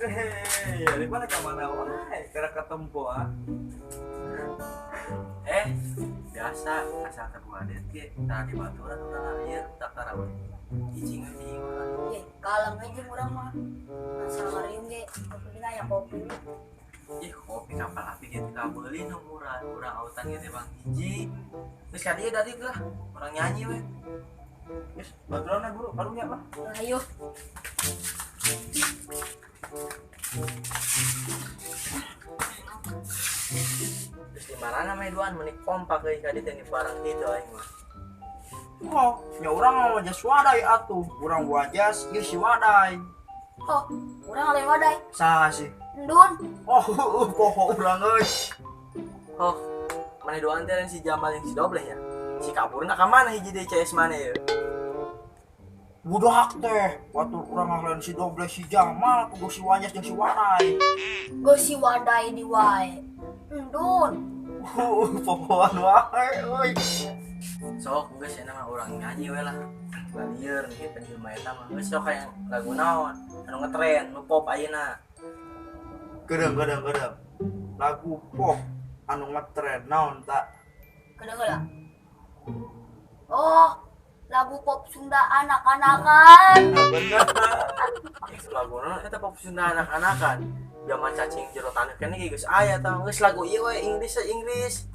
Hei, di mana ka mana wae kada ketempo ah. Biasa asal terbuka ge tah di baturan urang ieu tak tarawih. Cicing cicing urang. Ye, kalem aja urang mah. Asal ngariung ge, penting aya kopi. Ih, kopi kapal api ge teu beuli nu murah, urang autan ge teh Bang hiji. Geus ka dieu dari lah, urang nyanyi we. Geus baturan guru karunya mah. Ayo. Terus di mana mah duaan menik kompak euy ka dieu teh barang kitu aing mah. Oh, nya urang mah wajas wadai atuh. Urang wajas ieu si wadai. Oh, urang lain wadai. Saha sih? Endun. Oh, poho urang euy. Oh, mana duaan teh si Jamal yang si Dobleh ya? Si kaburna ka mana hiji deui CS mana ya? Budak teh, waktu urang ngalain si Dobleh si Jamal, kudu si wajas jeung si wadai. Geus si wadai di wae. Endun. Pohoan wae euy. Sok geus cenah mah urang nyanyi we lah. Balieur kieu jelema eta mah. Geus sok aya lagu naon anu ngetren, nu pop ayeuna. Kedeung kedeung kedeung. Lagu pop anu ngetren naon tak? Kedeung heula. Oh, lagu pop Sunda anak-anakan. Bener. Lagu naon eta pop Sunda anak-anakan. Zaman cacing jero taneuh keneh ge geus aya tah. Geus lagu ieu we Inggris Inggris.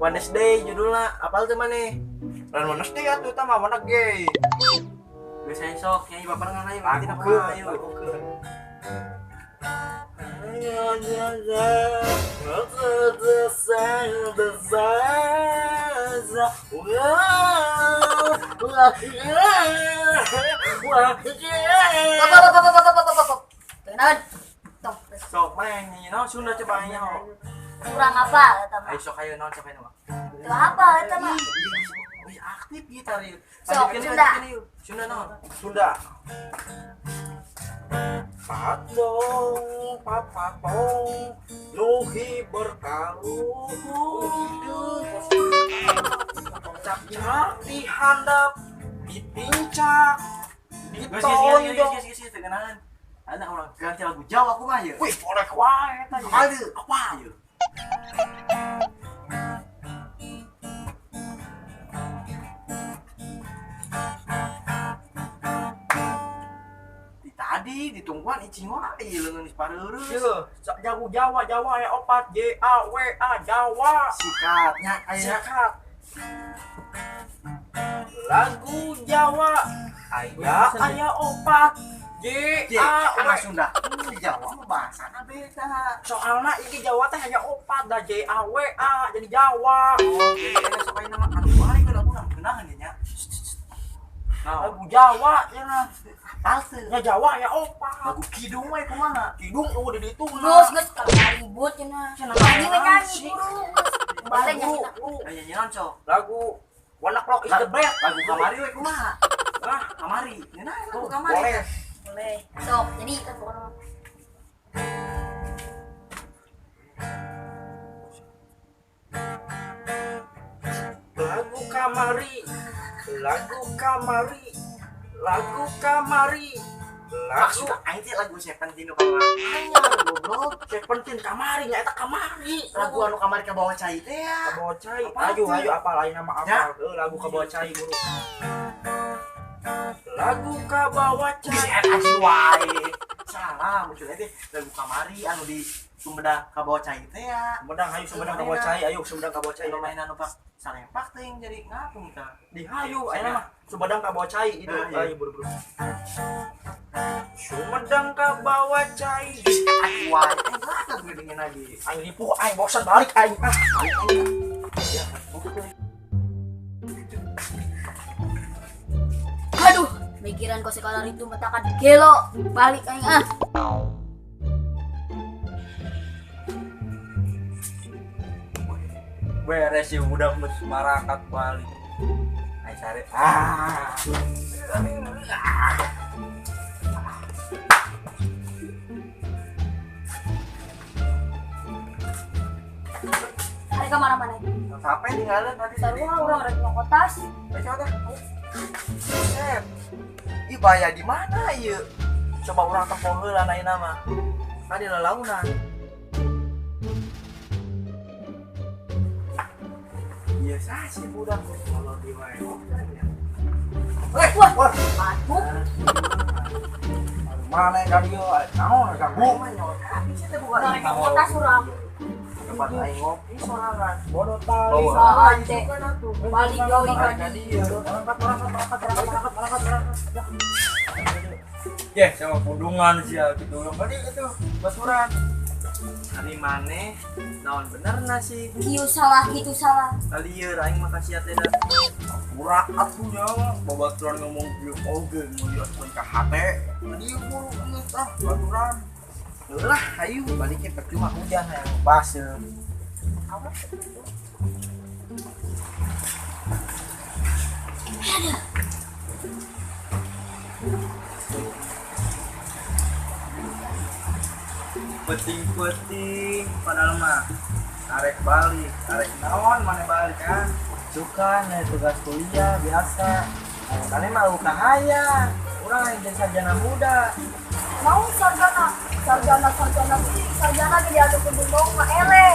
Wednesday judulna, apal teu maneh? Lain Wednesday atuh eta mah warna gay. Geus aya sok nyanyi baparengan ayo Lagu tina keun, ayo. lagu keun. Pop pop pop pop pop pop pop. Tenan. Tong. Sok mah nyanyi naon Sunda coba nyanyi. Kurang apa eta mah? Ayo sok ayo naon sok ayo mah. Teu apa eta mah? Wih aktif gitar ieu. Sok Sunda. Sunda naon? Sunda. Patong, papatong, nuhi berkaluh. Cak di handap, ditincak, ditonjok. Geus geus geus geus. Anak orang ganti lagu Jawa aku mah ya. Wih, boleh wae eta. Apa ieu? Apa ieu? Di tadi ditungguan icing wae leungeun geus pareureus. Ieu, jago Jawa Jawa ya opat J A W A Jawa. Sikat nya aya. Sikat. Lagu Jawa aya aya opat J A W Sunda. Jawa mah bahasana beda. Soalna iki Jawa teh hanya opat da J A W A jadi Jawa. Oh, jadi sok aya nama anu balik lagu geunaheun nya. Nah, lagu Jawa cenah. Apal teu? Nya Jawa aya opat. Lagu Kidung we kumaha? Kidung eueuh di ditu. Geus geus ribut cenah. Nyanyi we nyanyi buru. Balik nyanyi. Nyanyi naon sok? Lagu One O'Clock is the best. Lagu kamari we kumaha? Hah, kamari. Ngeunah lagu kamari. Boleh. Boleh. Sok, jadi kan pokoknya. Lagu kamari, lagu kamari, lagu kamari, lagu aing teh lagu Seventeen nu kamari. Anyar goblok. Seventeen kamari nya eta kamari. Lagu anu kamari ka bawa cai teh ya. Kabawa cai. Ayo ayo apal ayeuna mah apal. Heuh lagu kabawa cai buru. Lagu kabawa cai. Geus eta wae. Salah maksudnya teh lagu kamari anu di Sumedang kabawa cai teh ya. Sumedang ayo Sumedang kabawa cai, ayo Sumedang kabawa cai. Anu mainan anu pas sarempak teh jadi ngapung tah. Di hayu ayeuna mah Sumedang kabawa cai itu. Ayo buru-buru. Sumedang kabawa cai. Geus eta wae. Aing gue dingin lagi. Aing ripuh aing bosan balik aing ah. Ya, Aduh, mikiran kok sekolah itu metakan gelo balik aing ah. Beres sih udah marakat balik. Aing sare. Ah. Ada ke mana-mana? Sampai tinggalin tadi. Sarua urang rek nyokot tas. Ayo tah. Buset. Ih bahaya di mana ieu? Coba urang tempo heula ayeuna mah. Kan di lalaunan. Iya sah sih budak kalau di wae. Wah, Wah, aduh. Mana yang kali yo? Naon ganggu? Orang kota suram. Tempat aing ngopi sorangan. Bodoh tali. Salah teh. Balik deui ka dieu. Berangkat. Yeh, sama pundungan sih ya gitu. Yang tadi itu basuran. Ari maneh naon benerna sih? Kieu salah, kitu salah. Lieur aing mah ka sia teh da. Pura atuh nya babaturan ngomong kieu oge mun diasupkeun ka hate. Dieu buru geus ah baturan. Lah, ayo baliknya percuma hujan yang baseuh. Peting-peting padahal mah tarik balik, tarik naon mana balik kan? Suka nih tugas kuliah biasa. Kalian mau kahaya, urang yang jadi sarjana muda. Mau sarjana, sarjana sarjana sarjana jadi adu kudu mau mah ele.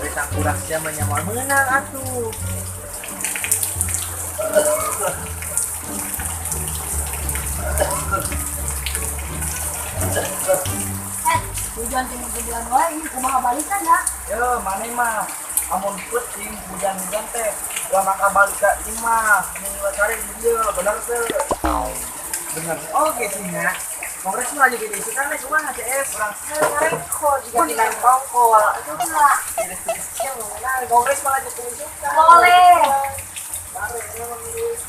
Ari tangkurak sia mah nyaman meunang atuh. Hujan teh gedean wae ini kumaha balikan ya? Yo, maneh mah amun peuting hujan-hujan teh ulah maka balik ka imah, mending cari di dieu, bener teu? Bener. Oke sih nya. Kongres mah lagi gede isukan nih kumaha CS urang sareko jika tina tongkol. Itu lah. Tiris-tiris mengenal kongres mah lagi gede isukan. Boleh. Baru memang geus.